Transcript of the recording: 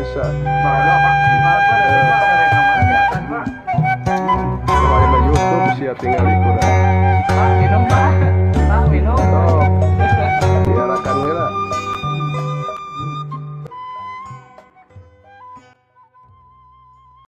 Biasa. Bawa, Pak. Di mana, Pak? Ada, Pak. Ada rekaman di atas, Pak. Pakai YouTube siap tinggal ikut. Pak, minum, Pak.